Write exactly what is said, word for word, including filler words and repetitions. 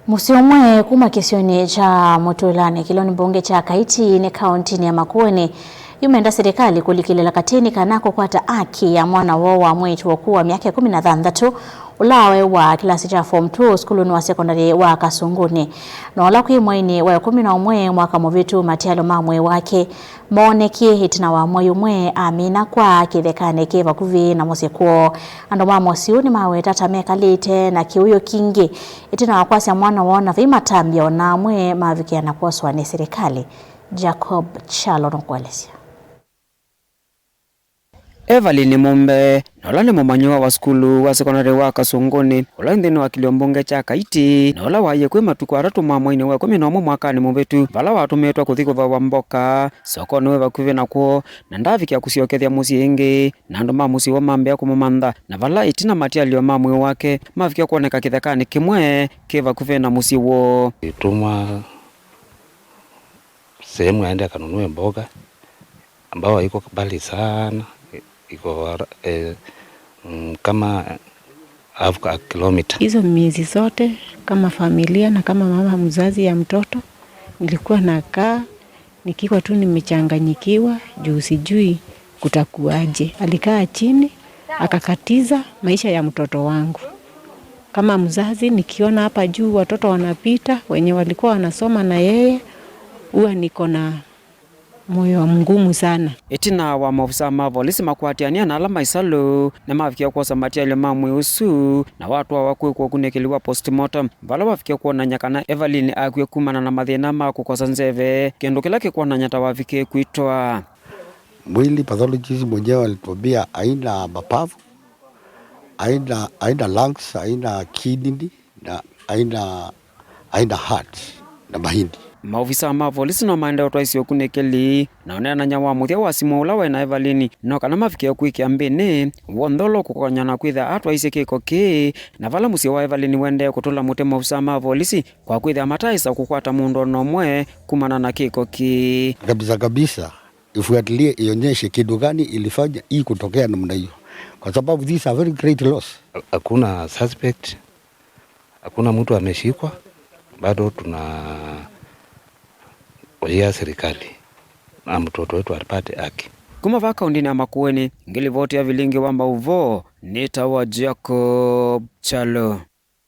Mũsyĩ ũmwe kuma kĩsionĩ kya Mũtũlanĩ kĩlonĩ mbunge kya Kaiti nĩ kaũntinĩ ya Makueni yumenda silikalĩ kũlikĩlĩla katĩnĩ kana kũkwata aki ya mwana woo wa mwĩĩtu ũkũũ wa myaka ĩkũmi na thanthatũ, ũla waĩ wa kĩlasi kya form two sukulunĩ wa sekondalĩ wa Kasũngũnĩ, na ũla kwĩ mweinĩ wa ĩkũmi na ũmwe mwaka mũvĩtu matialyo ma mwĩĩ wake moonekie ĩtina wa mwai ũmwe amina kwa kĩthekanĩ kĩ vakuvĩ na mũsyĩ kwoo. Andũ ma mũsyĩ ũũ nĩmaweta ta mekalĩte na kĩũyũ kingĩ ĩtina wa kwasya mwana woo na vai matambya o na amwe mavikĩa na kwoswa nĩ silikalĩ. Jacob Kyalo nũkũelesya. Evelyn Mumbe, na ũla nĩ mũmanyĩw'a wa sukulu wa sekondalĩ wa Kasũngũnĩ, ũla wĩ nthĩnĩ wa kĩlio mbunge kya Kaiti, na ũla waie kwĩ matukũ atatũ ma mweinĩ wa ĩkũmi na ũmwe mwakanĩ mũvĩtu, vala watũmĩtwe kũthi kũthooa mboka sokonĩ wĩ vakuvĩ na kwoo, na ndavikĩa kũsyokethya mũsyĩ ĩngĩ, na andũ ma mũsyĩ woo mambĩa kũmũmantha, na vala ĩtina matialyo ma mwĩĩ wake mavikĩa kwoneka kĩthekanĩ kĩmwe kĩ vakuvĩ na mũsyĩ woo. Ĩtũmwa sehemu aende akanunue mboga ambao haiko mbali sana, iko, eh, mm, kama half a kilometer. Hizo miezi zote kama familia na kama mama mzazi ya mtoto, nilikuwa nakaa nikiwa tu nimechanganyikiwa juu sijui kutakuwaje. Alikaa chini, akakatiza maisha ya mtoto wangu. Kama mzazi, nikiona hapa juu watoto wanapita, wenye walikuwa wanasoma na yeye, huwa niko na moyo mgumu sana. Ĩtina wa maovisaa ma volisi makwatĩanĩa na ala ma ĩsalũ, nĩmavikie kwosa matialyo ma mwĩĩ ũsu na watwawa kwĩkwa ũkunĩkĩli wa postmortem, vala wavikie kwonany'a kana Evelyn akwie kumana na mathĩna ma kũkosa nzeve, kĩndũ kĩla kĩkwonany'a ta wavikie kwĩtwa. Mwili pathologist mwenyewe alituambia haina mapavu, haina, haina lungs, haina kidney na haina, haina heart na mahindi. Maovisaa ma volisi no maendee ũtwaĩsya ũkunĩkĩli, na ũneenany'a wa mũthya wa simũ ũla waĩ na Evelyn no kana mavikie kwĩkĩa mbĩnĩ w'onthe ũla ũkũkony'a na kwĩthĩa atwaĩsye kĩko kĩĩ, na vala mũsyĩ wa Evelyn wendee kũtũla mũtĩ maovisaa ma volisi kwa kwĩthĩa mataaĩsa kũkwata mũndũ o na ũmwe kumana na kĩko kĩĩ. Kabisa kabisa, ifuatilie ionyeshe kitu gani ilifanya hii kutokea namna hiyo, kwa sababu these are very great loss. Hakuna suspect, hakuna mtu ameshikwa, bado tunaoyea serikali na mtoto wetu apate haki. Kuma vaa kaũndĩnĩ ya Makueni, ngĩlivoti ya vilingi wa maũvoo, nĩtawa Jacob Kyalo.